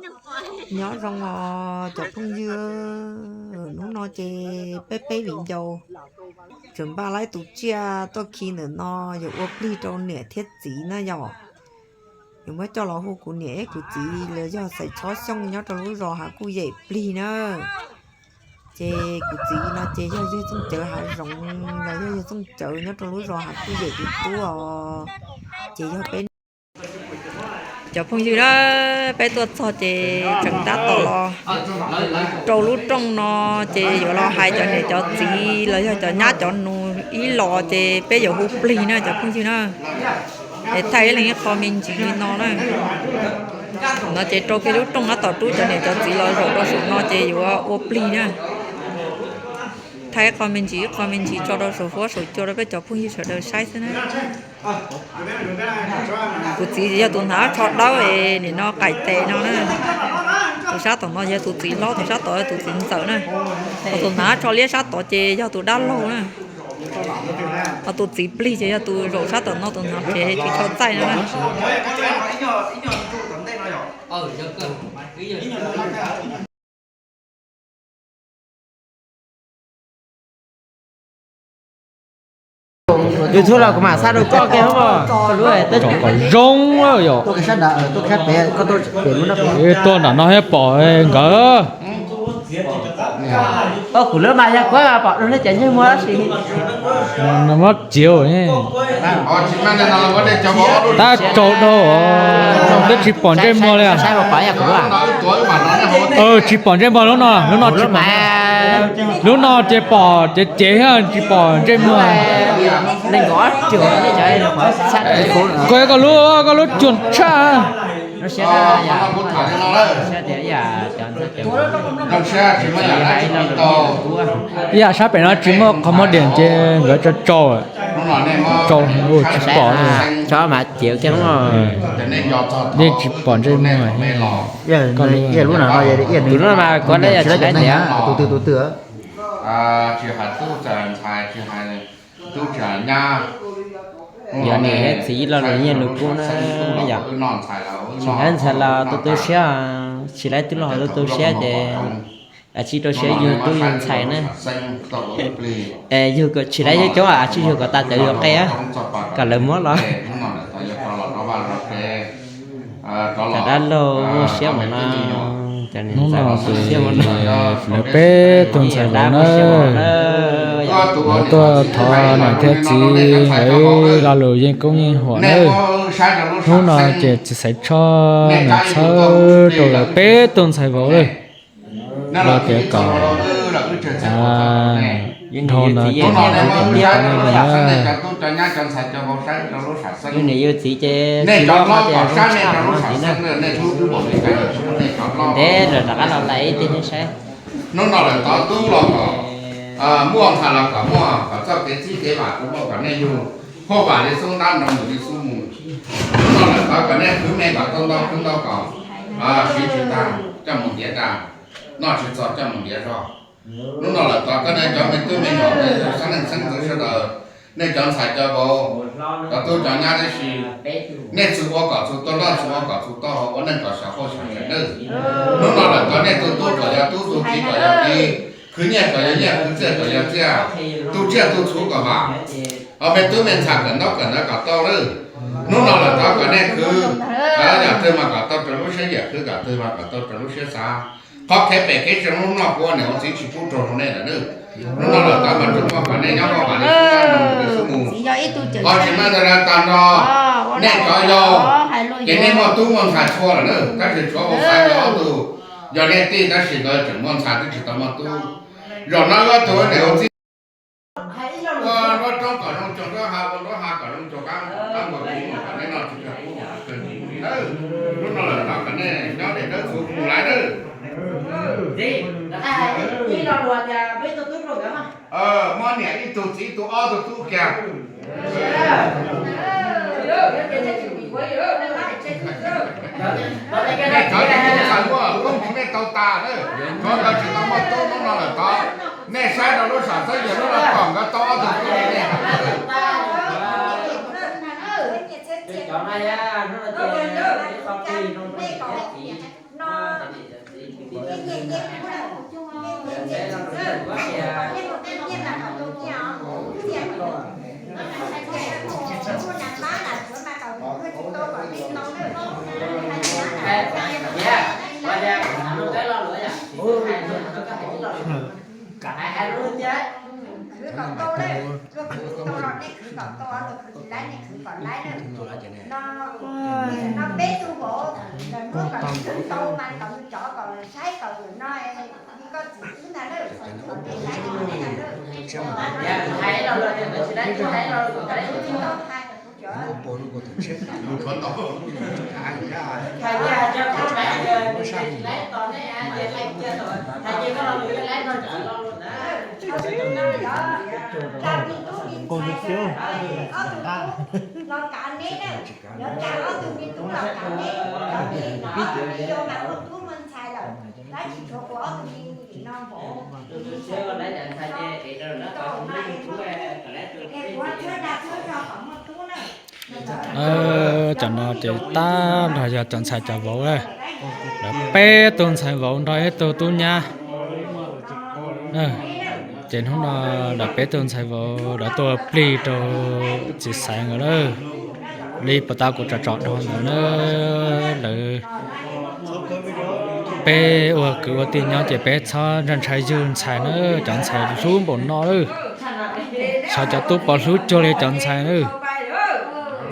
Nyob zoo os cov phooj ywg, hnub no ces peb peb viv ncaus tseem npaj laib tus tsiaj tuaj khi ntawm no yuav ua plig rau niam thiab txiv na yom. Yuav muab coj los hu kuv niam thiab kuv txiv los yog Xaiv Tshob Xyooj nyob rau lub zos Hav Kuj Yem plig na. Ces kuv txiv no ces yog yawg Txooj Cawv Hav Zoov los yog yawg Txooj Cawv nyob rau lub zos Hav Kuj Yem tus tub os. Ces yog peb cov phooj ywg na, peb tuaj txog ces tseem tab tom los rau lub rooj no, ces yuav los hais cov niam cov txiv los yog cov nyab cov nus ib los ces peb yuav hu plig na cov phooj ywg na. Es thaij ib leeg ib qho me ntsis li no na. No ces rau kiag lub rooj no tab tom rub cov niam cov txiv los zaum rau saum no ces yuav ua plig na. Thaij ib qho me ntsis ib qho me ntsis tso rau saum huab saum cua rau peb cov phooj ywg sawv daws saib xwb na. Kuv txiv yog tus hnav tsho dawb es nim no qaim tes no na. Tus sab tom no yog tus txiv hlob, tus sab tod yog tus txiv ntxawm na. Ho tus hnav tsho liab sab tod ces yog tus dab laug na. Ho tus txiv plig ces yog tus zaum sab tom no tus hnav phev tsis tshua txaij no na. YouTube los kuv mam xa rau koj kiag. Kom zoo yom. Tuaj nram no thiab pom nkawd. Kuv lub mas yog kuv pom rau nej cov ntsej muag tab sis no muab txiav. Tab tsaug dhau, twb tsis pom ntsej muag li. Tsis pom ntsej muag lub no, lub no tsis pom. Lub no ces pom cev cev thiab tsis pom ntsej muag. Koj, koj lub, koj lub cuag tshaj. Ib yam sab pem no tsis muaj qhov muag diam ces nkawd tso tsau, tsau tsis pom li. Yeej tsis pom ntsej muag. Tus no mas kuv tsis laib tias tus twg tus twg. Tsis hais tub tsis hais ntxhais, tsis hais tub tsis hais nyab, yog niam yog txiv los lawv nyiag lus kub na yom. Tsis hais ntxhais los tu tu siab, tsis laib tub los tu tu siab ces tsis rau siab yug tub yug ntxhais na. Es yug tsis laib coob coob, tsis yug kom tas cawv yug qe, kom lawv muab los. Cov dab laug muaj siab mus no. Hnub no ces lawv peb tug ntxhais vauv na, lawv tuaj thov niam thiab txiv hais lo lus yeej koob yeej huam na. Hnub no ces txiv Xaiv Tshob Xyooj txhawb rau lawv peb tug ntxhais vauv lawm. Los tias kom dhau ntawd ces kom nej pab nej na. Yus niam yus txiv ces tsis los tias zoo tshaj no txiv na. Ntev lawm rov qab los lais ib teg nej saib. Hnub no lawm tov tub los kom muaj, ntxhais los kom muaj, kom txoj kev txib kev vam kom muaj, kom nej yug huaj vam li xub ntab, nroo mus li xub mus. Hnub no lawm tov kom nej khwv me kom tau ntau khwv ntau kom siv tsis tag coj mus ntiav dag, noj tsis txog coj mus ntiav zog. Hnub no lawm tov koj nej cov me tub me nyuam, sab neej xeeb ntxwv sawv daws, nej cov ntxhais cov vauv, cov tub cov nyab tab sis nej txhua ua kom txhua tau noj, txhua ua kom txhua tau haus, ua neej kom xyov quaj xyov tseem nawj. Hnub no lawm tov nej tus tub kom yog tub, tus txiv kom yog txiv, khwv nyiaj kom yog nyiaj, khwv txiaj kom yog txiaj, tu tsiaj tu txhuv kom vam. Ho me tub me ntxhais kawm ntaub kawm ntawv kom tau lawm. Hnub no lawm tov kom nej khwv yam twg mas kom tau raws lub siab, yam khwv kom twg mas kom tau raws lub siab xav. Qhov kev pem kev tseem lub no kuv ua niam ua txiv tsis pub raug rau nej lawm nawb. Hnub no lawm tov mas tsuas muaj kom nej nyob muaj vam li xub ntab, nroo mus li xub mus. Ho tsis muaj ntawd tag nrho, nej cov yau ces nej muaj tub muaj ntxhais txhua lawm nawb, tab sis tshuav ua xaiv nkawd ob tug yog niam tij tab sis nkawd tseem muaj ntxhais twb tsis tau muaj tub. Zaum no ob tug niam ua txiv ua nruab roob kom zoo cuag nruab hav, ua nruab hav kom zoo cuag qab, qab npua txiv mus kom nej noj tsis kawg kub kawg ntsis li nawb. Hnub no lawm tov kom nej nyob deb dawb txhuv mus lawm nawb. Muab niam ib tug txiv ib tug ob tug tub kiag. Nej cov tsis muaj ntxhais muaj koob hmoov nej tau tas lawm, cov nkawd tsis tau muaj tub hnub no lawm tov, nej saib rau lub sam xwb, yog hnub no kom nkawd tau ob tug tub li nej hais. Khwv kom tau, luag khwv tsis tau los nej khwv kom tau, luag khwv tsis laib nej khwv kom laib na. No, no peb tug vauv, lawv muab kom nws khwv tau mas kom nws cov kom saib kom lawm no, koj txiv wb ntag na, kom peb saib no na. Los kav neb na, yuav kav ob tug me tub los kav neb, cov me no me yuav mas muaj tub muaj ntxhais lawm, tab sis tshuav kuv ob tug me no vauv. Es kuv txhua dag txhua zog kom muaj tub na. Cov no ces tab nrog yog cov ntxhais cov vauv, lawv peb tug ntxhais vauv nrog ib tug tub nyab. Ces hnub no lawv peb tug ntxhais vauv lawv tuaj ua plig rau txiv xaiv nkawd lawm. Li puas tau kuv tsom tsom dhau ntawd na, lawv peb ua kwv ua tij nyob ces peb txhob ntshai ywg ntxhais na, cov ntxhais hlub npaum no lawm. Xyov cov tub puas hlub cuag li cov ntxhais na.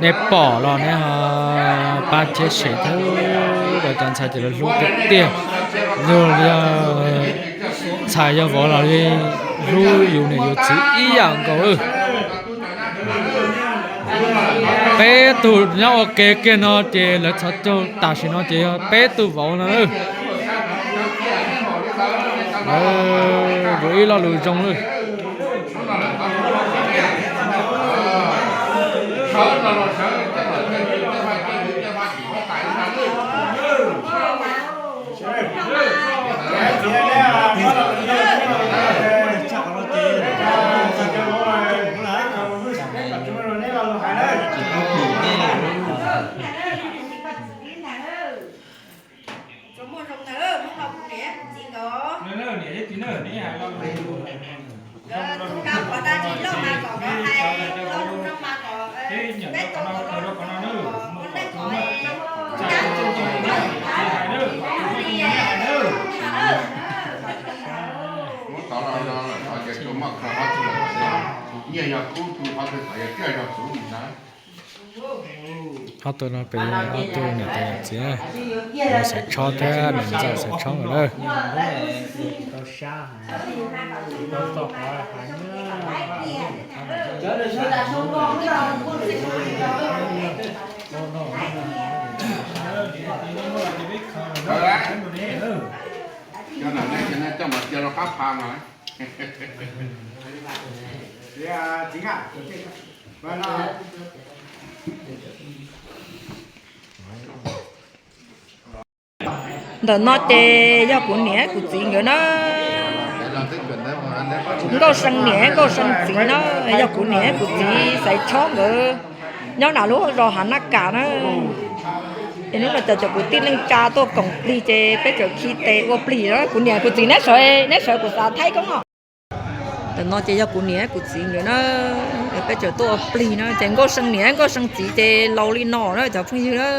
Nej pom los nej ho pab thiab share thiab rau cov ntxhais ces lawv hlub tiag tiag. Yog li ntxhais yog vauv los li hlub yus niam yus txiv ib yam nkaus. Peb tug nyob ua ke kiag no ces lawv txhos caug tam sim no ces yog peb tug vauv no. Yuav ib lo lus zoo lawm. Muab tod los no lawm, tod ces tsuas muaj kho qhov twg lawm, nyiaj yog kub tug qhov twg tod yog tiaj yog txuv mus ntag. Ob tug no pem ob tug niam tais yawm txiv, xaiv tshob thiab niam ntxawm xaiv tshob lawm. Coj mas cia rau qab pha mas. Ntawm no ces yog kuv niam kuv txiv nkawd na. Nkauj See niam Nkauj See txiv na, yog kuv niam kuv txiv xaiv tshob nkawd nyob nram lub zos Hav Naj Kam na. Es hnub no cov cov kwv tij neej tsa tuaj koom plig ces peb txawm khi tes ua plig na. Kuv niam kuv txiv neb sawv, neb sawv kuv xav thaij koob no. Ntawm no ces yog kuv niam kuv txiv nkawd na, peb txawm tuaj ua plig na, ces Nkauj See niam Nkauj See txiv ces laus li no na cov phooj ywg na.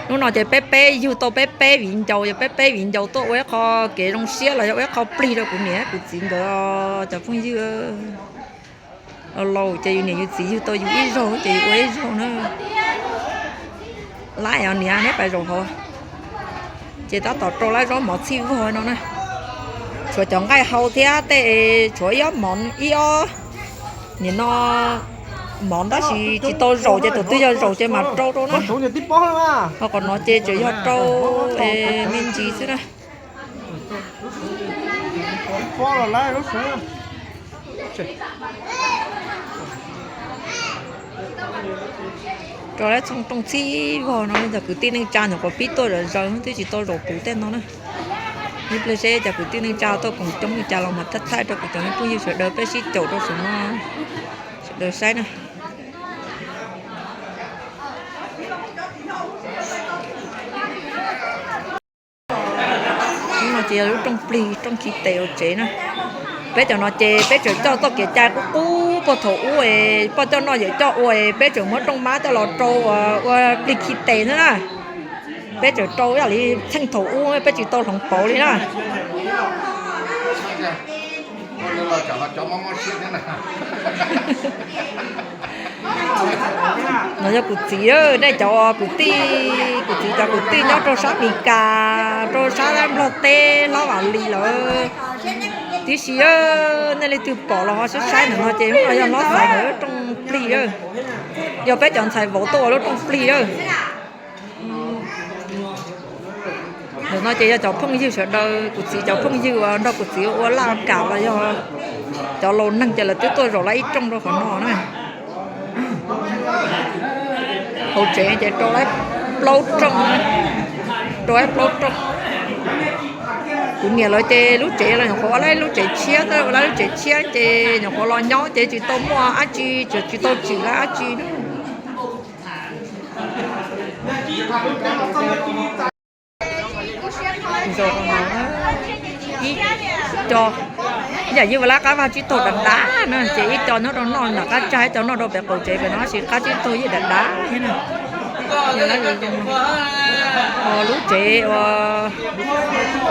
Hnub no ces peb peb yug tau peb peb viv ncaus, yog peb peb viv ncaus tuaj ua ib qho kev zoo siab los yog ua ib qho plig rau kuv niam kuv txiv nkawd cov phooj ywg. Laus laus ces yus niam yus txiv yug tau yus ib zaug ces yus ua ib zaug na. Laib os niam, neb pais zaum hauv. Ces tab tom rau lawv zaub mov txhij vog no na. Tshuav cov nqaij hau thiab tej, tshuav ib ob mov, ib ob nim no mov tab sis tsis tau zaum ces tus twg yog zaum ces mam rau rau na. Ho qhov no ces tseem yog rau me ntsis xwb na. Rau lawv txhooj rooj txhij vog no, cov kwv tij neej tsa nyuam qhuav pib tuaj zom zaws twb tsis tau zaum puv tej no na. Ib pliag seb cov kwv tij neej tsa tuaj koom coob li cas los mas thaij thaij rau kuv cov me phooj ywg sawv daws peb sib caum rau saum no sawv daws saib na. No ces yog lub rooj plig, rooj khi tes hauv tsev na. Peb cov no ces peb tseem coj txoj kev cai qub qub puag thaum ub es poj coj noj yawm coj ua, peb tseem muab rooj mab coj los rau ua plig khi tes xwb na. Peb tseem rau ib yam li txheej thaum ub, peb tsis tau hloov pauv li na. No yog kuv txiv, nej cov kwv tij, kuv txiv cov kwv tij nyob rau sab Mes Kas, rau sab Nplog teb, hlob Vam Lis lawm tib si. Nej leej twg pom los ho saib saib ntawm no ces no yog hlob Xaiv lawv lub rooj plig. Yog peb cov ntxhais vauv tuaj ua lub rooj plig. Ntawm no ces yog cov phooj ywg sawv daws, kuv txiv cov phooj ywg uas nrog kuv txiv ua laj kam los yog cov laus neeg ces lawv twb tuaj zaum lawv ib rooj rau qhov no na. Hauv tsev ces rau lawv plaub rooj, rau lawv plaub rooj. Kuv niam lawv ces lub tsev los nyuam qhuav ua lawv lub tsev tshiab, ua lawv lub tsev tshiab ces nyuam qhuav los nyob ces tsis tau muaj dab tsi, tsis tau tsim lawv dab tsi na. Ib co, yam yeej ua lawv qab vaj tsib taug dav dav na, ces ib co nyob rau noj nram qab tsag, ib co noj rau pem qaum tsev pem no, tab sis qab tsib taug yeej dav dav thiab na. Lub tsev uas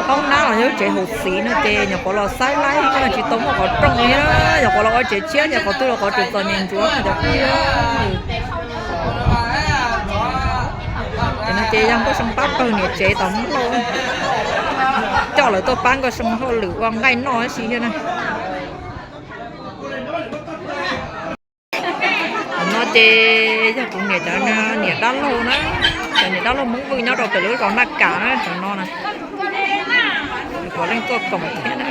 hoob nab los yog lub tsev hauv xis no ces nyuam qhuav los xaib laib, tsis tau muaj qhov rooj li na, nyuam qhuav los ua tsev tshiab ces qhov twg los qhov tseem txom nyem ntsuav cov phooj ywg. Ces no ces yog Nkauj Soo pab pawg niam tsev tom Hmoob Lauj, coj lawv tuaj pab Nkauj Soo hauj lwm ua nqaij noj tab sis thiab na. Qhov no ces yog kuv niam cov niam dab laug na, cov niam dab laug Hmoob Vwj nyob rau pem lub zos Naj Kam na, cov no na. Puav leej tuaj koom thiab na.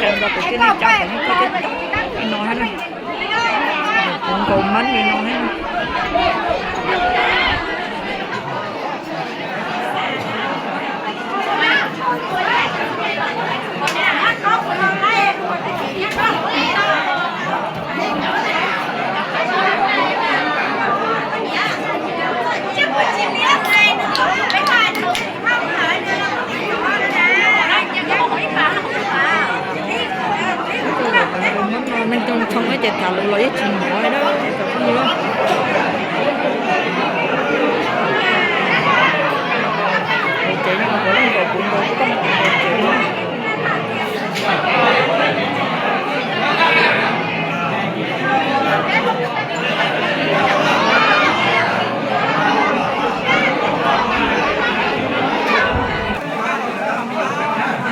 Cov no kuv cia li cov cov no tuaj coob coob li no thiab na. Kuv nkaus mab li no thiab. Neeg coob coob ces tham lus los yeej tsis hnov li na cov phooj ywg. Hauv tsev no puav leej nkaus kuv nkaus koj hauv tsev.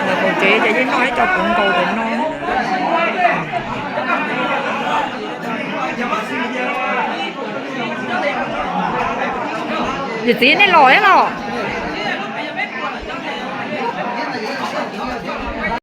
Ntawm hauv tsev ces yeej noj ib co puv nkaus ntawm no. Yawm txiv nej los thiab los?